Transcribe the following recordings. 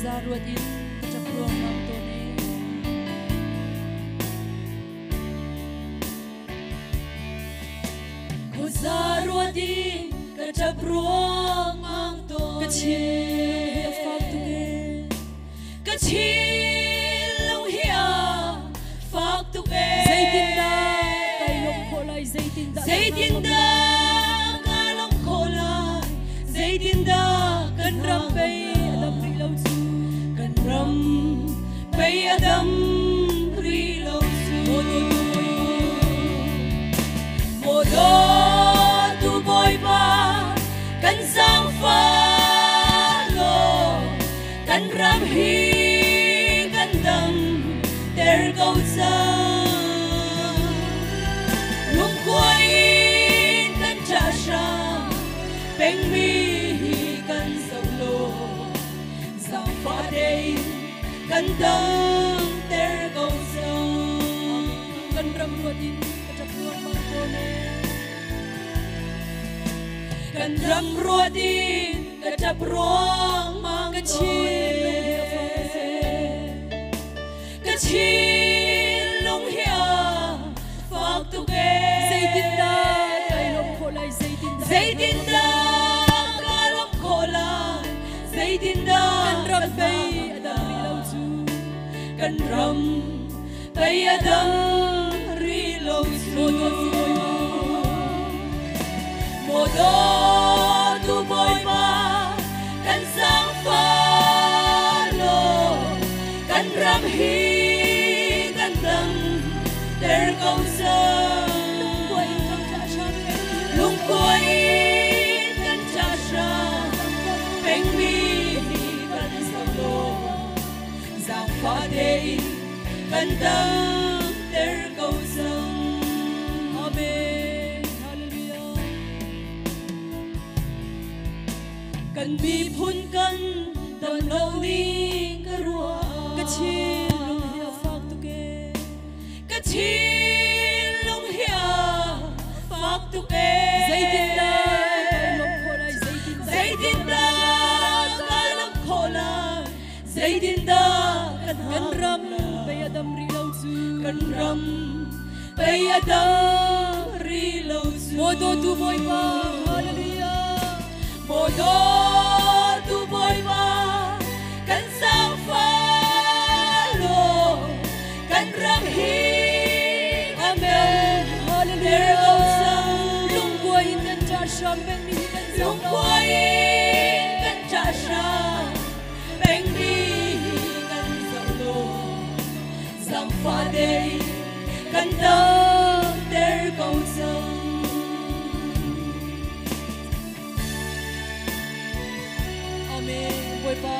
Khuaza ruat in ka ṭap ruangmang tawn ee. Khuaza ruat in ka ṭap ruangmang tawn. Ka thinlung hi a fak tuk ee. Ka thinlung hi a fak tuk ee. Zeitindah kai lawmh khawh lai? Zeitindah Zeitindah ka lawmh khawh lai? Zeitindah kan ram pei a dam rih lo cu? Kan ram pei a dam rih lo cu. Maw dawtu Bawipa, kan zaangfah law, kan ram hi kan dam ter ko cang. Lungkua in kan ṭah hram pengmi hi kan zoh law, zaangfah tein kan dam ter ko cang. Kan ram ruat in ka ṭap ruangmang tawn ee. Kan ram ruat in ka ṭap ruangmang. Ka thinlung hi a fak seh. Ka thinlung hi a fak tuk ee. Zeitindah kai lawmh khawh lai? Zeitindah Zeitindah ka lawmh khawh lai? Zeitindah kan ram pei a dam rih lo cu? Kan ram pei a dam rih lo cu. Maw dawtu Bawipa, kan zaangfah law, kan ram hi kan dam ter ko cang. Lungkua in kan ṭah hram pengmi hi kan zoh law, zaangfah tein kan dam ter ko cang. Amen. Hallelujah. Kan miphun kan dam lo ning ka ruah. Ka thinlung hi a fak tuk ee. Ka thinlung hi a fak tuk ee. Zeitindah kai lawmh khawh lai? Zeitindah Zeitindah kai lawmh khawh lai? Zeitindah kan kan ram pei a dam rih lo cu? Kan ram pei a dam rih lo cu. Maw dawtu Bawipa, hallelujah. Maw dawtu Bawipa, kan zaangfah law, kan ram hi Amen. Hallelujah. Lungkua in kan ṭah hram pengmi hi kan zoh law. Lungkua in kan ṭah hram pengmi hi kan zoh law, zaangfah tein kan dam ter ko cang. Amen. Bawipa,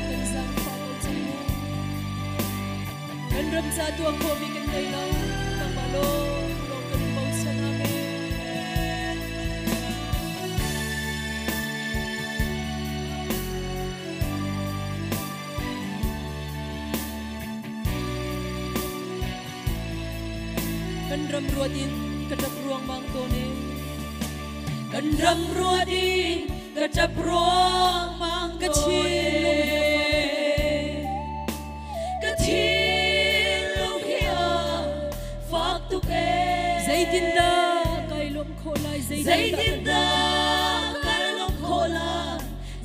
kan zaangfah ko cang mu. Kan ram ca tuah khawhmi kan ngei lo. Nangmah lawng lawng kan in bochan. Amen. Kan ram ruat in ka ṭap ruangmang tawn ee. Kan ram ruat in ka ṭap ruangmang. Ka thinlung hi a fak tuk ee. Ka thinlung hi a fak tuk ee. Zeitindah kai lawmh khawh lai? Zeitindah kai lawmh khawh lai?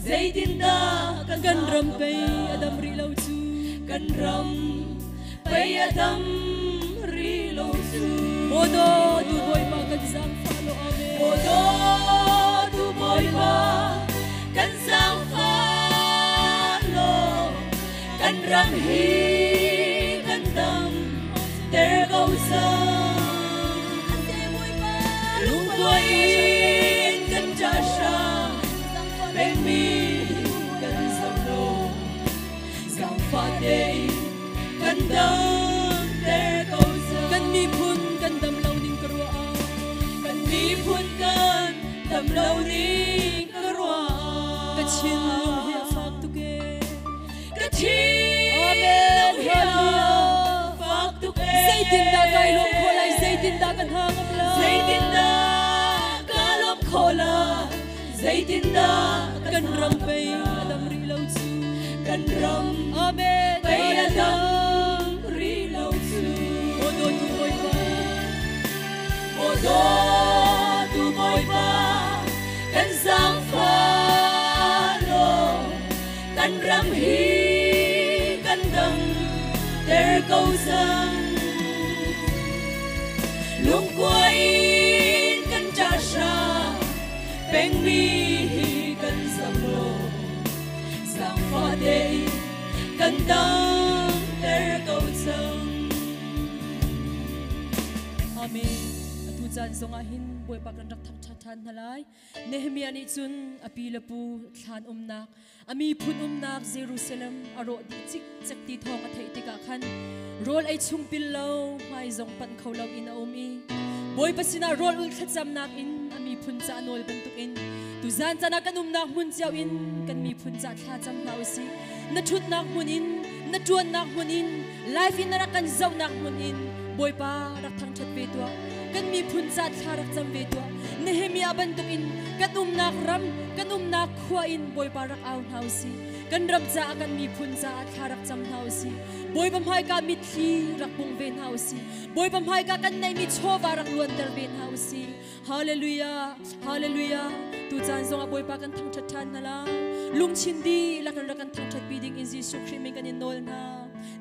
Zeitindah kan kan ram pei a dam rih lo cu? Kan ram pei a dam rih lo cu. Maw dawtu Bawipa, kan zaangfah law. Amen. Maw dawtu Bawipa, kan zaangfah law, kan ram hi kan dam ter ko cang. Lungkua in kan ṭah hram pengmi kan zoh law, zaangfah tein kan dam ter ko cang. Kan miphun kan dam lo ning ka ruah ah. Kan miphun kan dam lo ning ka ruah ah. Ka thinlung hi a fak tuk ee. Ka thinlung hi a fak tuk ee. Zeitindah kai lawmh khawh lai? Zeitindah ka hna ngam lai? Zeitindah ka lawmh khawh lai? Zeitindah kan ram pei a dam rih lo cu? Kan ram Amen. Pei a dam rih lo cu. Maw dawtu Bawipa. Maw dawtu Bawipa, kan zaangfah law, kan ram hi kan dam ter ko cang. Lungkua in kan ṭahra pengmi hi kan zam law, zaangfah tein kan dam ter ko cang. Amen. Atu caan zongah hin Bawipa kan rak thangṭhat ṭhan hna lai. Nehemiah nih cun a pi le pu thlan umnak, a miphun umnak Jerusalem a rawh dih cikcek ti thawng a theih tikah khan rawl ei chung pil lo, hmai zong panh kho lo in a um i Bawipa sinah rawl ulh thlacamnak in a miphun ca nawl bantukin tuzan caan ah kan umnak hmun cio in kan miphun ca thla cam hna usih. Na ṭhutnak hmun in, na ṭuannak hmun in, live in na rak kan zohnak hmun in Bawipa rak thangṭhat ve tuah. Kan miphun ca thla rak cam ve tuah. Nehemiah bantukin kan umnak ram, kan umnak khua in Bawipa rak au hna usih. Kan ram caah, kan miphun caah thla rak cam hna usih. Bawipa hmaika mitthli rak bung ve hna usih. Bawipa hmaika kan neihmi chawva rak luanter ve hna usih. Hallelujah, hallelujah. Tu caan zongah Bawipa kan thangṭhat ṭhan hna lai. Lungchin dihlak in rak kan thangṭhat pi ding in Jesuh Khrih min kan in nawl hna.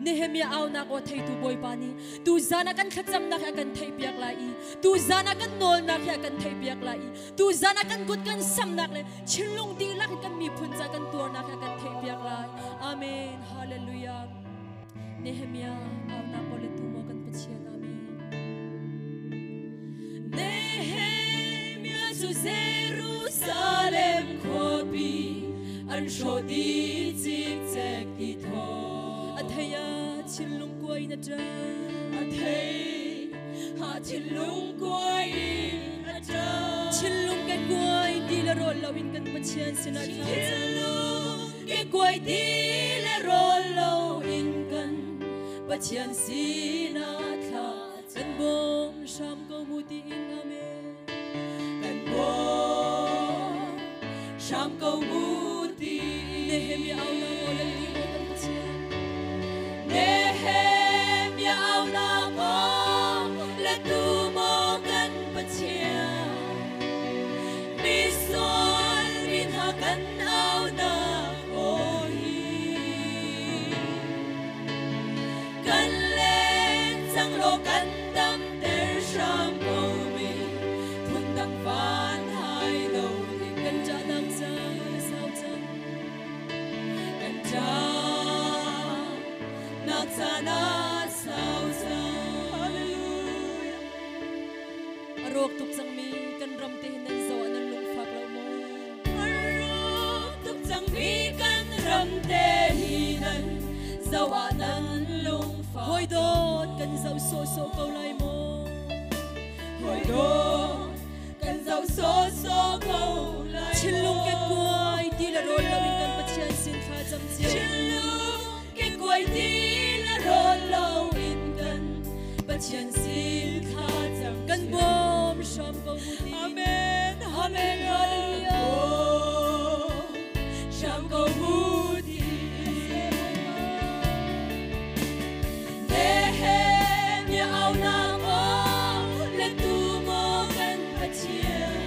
Nehemiah aunak aw theitu Bawipa nih tu zan ah kan thlacamnak hi a kan theihpiak lai i tu zan ah kan nawlnak hi a kan theihpiak lai i tu zan ah kan kut kan samnak le thinlung dihlak in kan miphun ca kan tuarnak hi a kan theihpiak lai. Amen. Hallelujah. Nehemiah aunak aw le tu maw kan Pathian. Amen. Nehemiah cu Jerusalem khuapi an hrawh dih cikcek ti thawng. A thei ah thinlung kuai in a ṭang. A thei ah thinlung kuai in a ṭang. Thinlung ke kuai ti le rawl lo in kan Pathian sinah thla cam. Thinlung ke kuai ti le rawl lo in kan Pathian sinah thla Kan bawm hram ko mu tiin amen. Kan bawm hram ko mu tiin. Nehemiah aunak aw le ti maw kan Pathian. Nehemiah aunak aw le tu maw kan Pathian. Misual mi hna kan aunak aw hi. Kan len cang law kan damter hram ko mi phundang van hai lo ding. Kan ṭahnak caan a sau cang. Kan ṭahnak caan a sau cang. Hallelujah. A rawk tuk cangmi kan ram te hi nan zoh ah nan lungfak lo maw? A rawk tuk cangmi kan ram te hi nan zoh ah nan lungfak. Hawi dawt kan zoh sawhsawh ko lai maw? Hawi dawt kan zoh sawhsawh ko lai maw? Thinlung ke kuai ti le rawl lo in kan Pathian sin thla cam cio. Thinlung ke kuai ti le rawl lo in kan Pathian sin thla cam Kan bawm hram ko mu ti. Amen. Amen. Hallelujah. Hram ko mu ti. Nehemiah aunak aw le tu maw kan Pathian.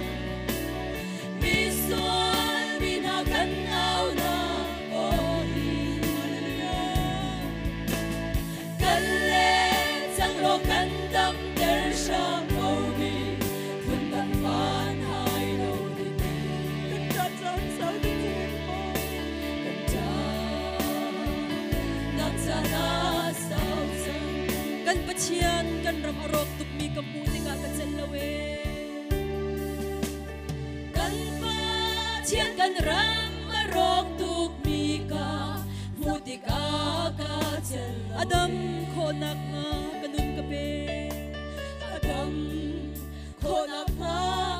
Misual mi hna kan aunak aw hi. Kan le cang law kan damter hram ko mi phundang van hai lo ding. Kan ṭah caan sau tuk cang maw? Kan ṭahnak caan a sau cang. Kan Pathian kan ram a rawk tukmi ka hmuh tikah ka celh lo ee. Kan Pathian kan ram a rawk tukmi ka hmuh tikah ka celh lo. A dam khawhnak hnga ka nun ka pe. A dam khawhnak hnga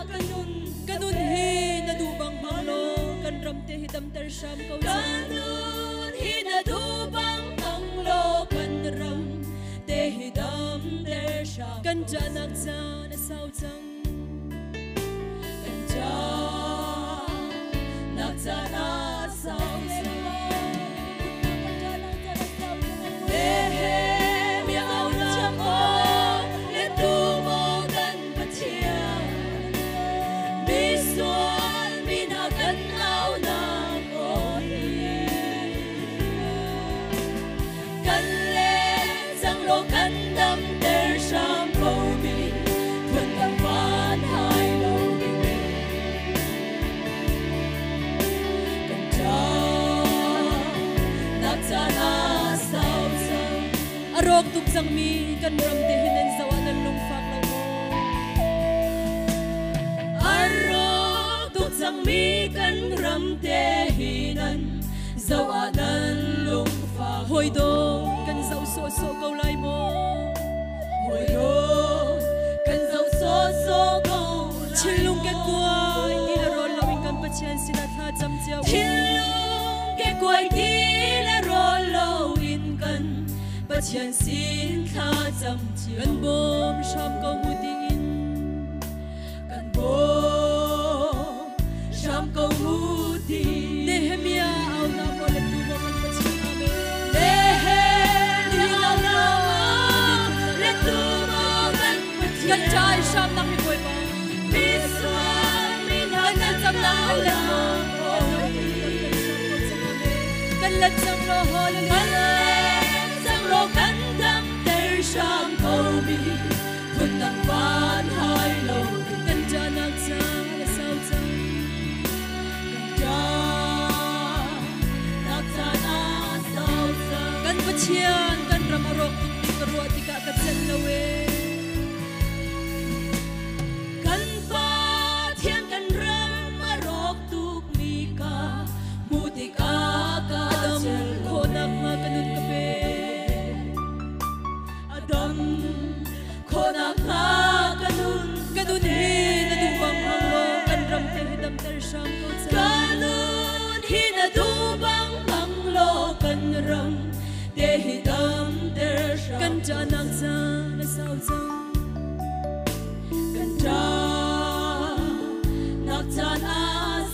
ka nun Ka nun hi na duh bang hmang law kan ram te hi damter hram ko Kan cang. nun hi na duh bang hmang law kan ram te hi damter hram Kan ṭahnak caan a sau cang. Kan ṭahnak caan a sau cang. Rawk tuk cangmi kan ram te hi nan zoh ah nan lungfak lo maw? A rawk tuk cangmi kan ram te hi nan zoh ah nan lungfak. Hawi dawt kan zoh sawhsawh ko lai maw? Hawi dawt kan zoh sawhsawh ko lai. Thinlung ke kuai ti le rawl loin kan Pathian sinah thla cam cio. Thinlung ke kuai ti le rawl loin kan Pathian sin thla cam cio. Kan bawm hram ko mu tiin. Kan bawm hram ko mu tiin. Nehemiah au na maw le tu maw kan Pathian amen. Nehemiah au na maw le tu maw kan Pathian. Kan ṭai hram nak hi Bawipa. Misual mi hna kan cam nak au le maw. Kan let cang lo hallelujah. Kan let cang lo kan dam ter hram ko mi phun dang van hai lo. Kan ṭahnak caan a sau cang. Kan ṭahnak caan a sau cang. Kan Pathian kan ram a rawk tuk mi ka ruah tikah ka celh lo ee. Kan Pathian kan ram a rawk tuk mi ka hmuh tikah ka Adam celh lo khawhnak hnga ka nun ka pe. Adam khawhnak hnga ka nun Ka nun hi na duh bang hmang law kan ram te hi damter hram ko cang. Ka nun hi na duh bang hmang law kan ram te hi damter hram. Kan ṭahnak caan a sau cang. Kan ṭahnak caan a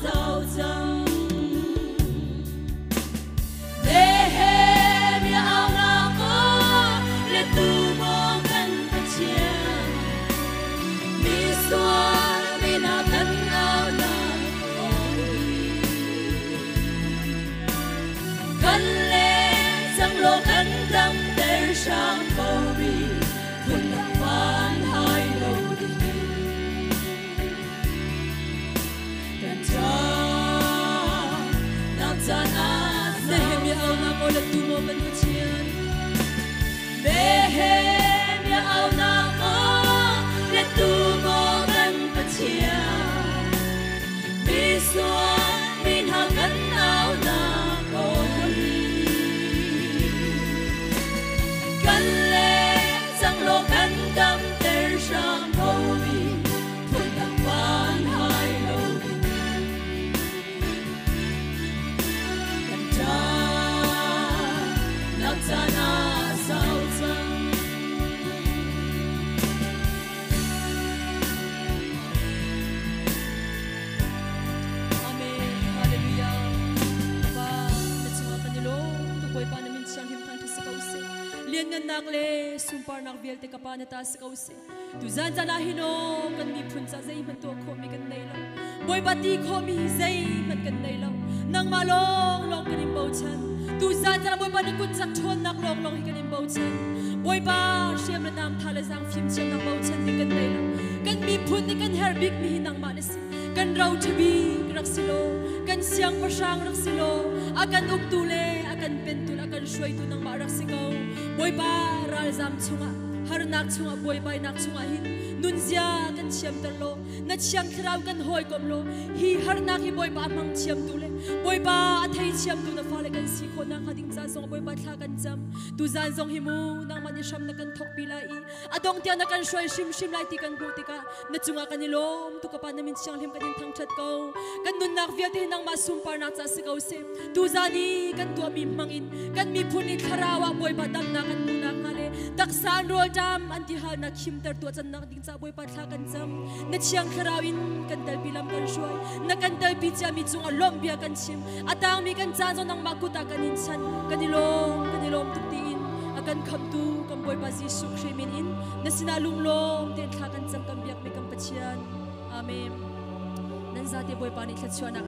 sau cang. Nehemiah au nak aw le tu maw kan Pathian. Misual mi hna kan au nak aw hi. Kan le cang law kan damter hram ko mi phun dang van hai lo ding. Kan ṭahnak caan a sau. Nehemiah au nak aw le tu maw kan Pathian. Nehemiah au nak aw le tu maw kan Pathian. Misual mi hna kan au nak aw hi. Kan le cang law kan damter hram ko mi phun dang van hai lo ding. Kan ṭahnak caan a sau cang. Amen. Hallelujah. Pa, na cungah kan i lawm tuk Bawipa na min thianghlim thangṭhat si ko seh. Lianngannak le sunparnak vialte ka Pa na ta si ko seh. Tuzan caan ah hin aw kan miphun ca zeihmanh tuah khawhmi kan nei lo. Bawipa ti khawhmi hi zeihmanh kan nei lo. Nangmah lawnglawng kan in bochan. Tuzan caan ah Bawipa na kut cak ṭhawnnak lawnglawng hi kan in bochan. Bawipa hriam le nam tha le zaang fimthiamnak bochan ding kan nei lo. Kan miphun nih kan herh bikmi hi nangmah na si. Kan ro ṭhabik rak si law, kan siangpahrang rak si law, a kan uktu le a kan pentu le a kan hruaitu nangmah rak si ko. Bawipa ralzam chungah, harnak chungah, buaibainak chungah hin nunzia kan thiamter law, na thiang thlarau kan hawikom law, hi harnak hi Bawipa a hmang thiamtu le Bawipa a thei thiamtu na fale kan si khawhnak hnga ding ca zong Bawipa thla kan cam. Tuzan zong hi mu nangmah nih hram na kan thawkpi lai i a dong tiang na kan hruai hrimhrim lai ti kan hmuh tikah na cungah kan i lawm tuk ka Pa na min thianghlim kan in thangṭhat ko. Kan nunnak vialte hi nangmah sunparnak ca si ko seh. Tuzan i kan tuahmi hmangin kan miphun nih thlarau ah Bawipa damnak kan hmuhnak hnga le taksa an rawlṭam an tihalnak khimter tuah cannak ding ca Bawipa thla kan cam. Na thiang thlarau in kan telpi lam kan hruai. Na kan telpi ciami cungah lawmh bia kan chim. A tangmi kan caan zong nangmah kut ah kan in chan. Kan i lawm, kan i lawm tuk tiin a kan khamtu kan Bawipa Jesuh Khrih min in na sinah lunglawm tein thla kan cam kan biakmi kan Pathian. Amen. Nan zate Bawipa nih thluachuahnak